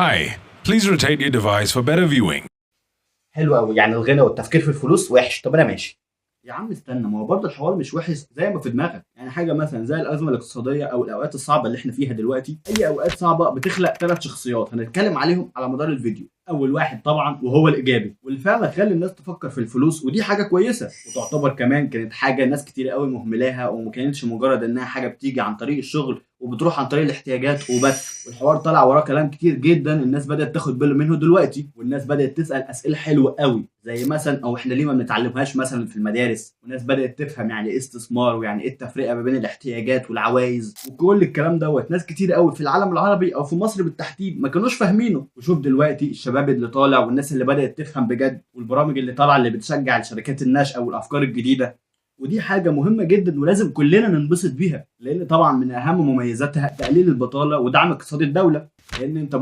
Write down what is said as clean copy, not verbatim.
Hi, please rotate your device for better viewing. حلو قوي، يعني الغنى والتفكير في الفلوس وحش. طب انا ماشي. يا عم استنى، ما هو برضه الحوار مش وحش زي ما في دماغك. يعني حاجة مثلا زي الازمة الاقتصادية او الاوقات الصعبة اللي احنا فيها دلوقتي، اي اوقات صعبة بتخلق ثلاث شخصيات هنتكلم عليهم على مدار الفيديو. اول واحد طبعا وهو الايجابي، واللي فعلا خلى الناس تفكر في الفلوس، ودي حاجة كويسة وتعتبر كمان كانت حاجة ناس كتير قوي مهملاها، وما كانتش مجرد انها حاجة بتيجي عن طريق الشغل وبتروح عن طريق الاحتياجات وبس. والحوار طلع وراه كلام كتير جدا الناس بدات تاخد باله منه دلوقتي، والناس بدات تسال اسئلة حلوة قوي زي مثلا او احنا ليه ما بنتعلمهاش مثلا في المدارس، والناس بدات تفهم يعني ايه استثمار ويعني ايه التفرقة ما بين الاحتياجات والعوايز وكل الكلام دوت. ناس كتير قوي في العالم العربي او في مصر بالتحديد ما كانوش فاهمينه، وشوف دلوقتي الشباب اللي طالع والناس اللي بدات تفهم بجد، والبرامج اللي طالعه اللي بتشجع الشركات الناشئة والافكار الجديدة. ودي حاجة مهمة جدا ولازم كلنا ننبسط بيها، لأن طبعا من أهم مميزاتها تقليل البطالة ودعم اقتصاد الدولة، لأن أنت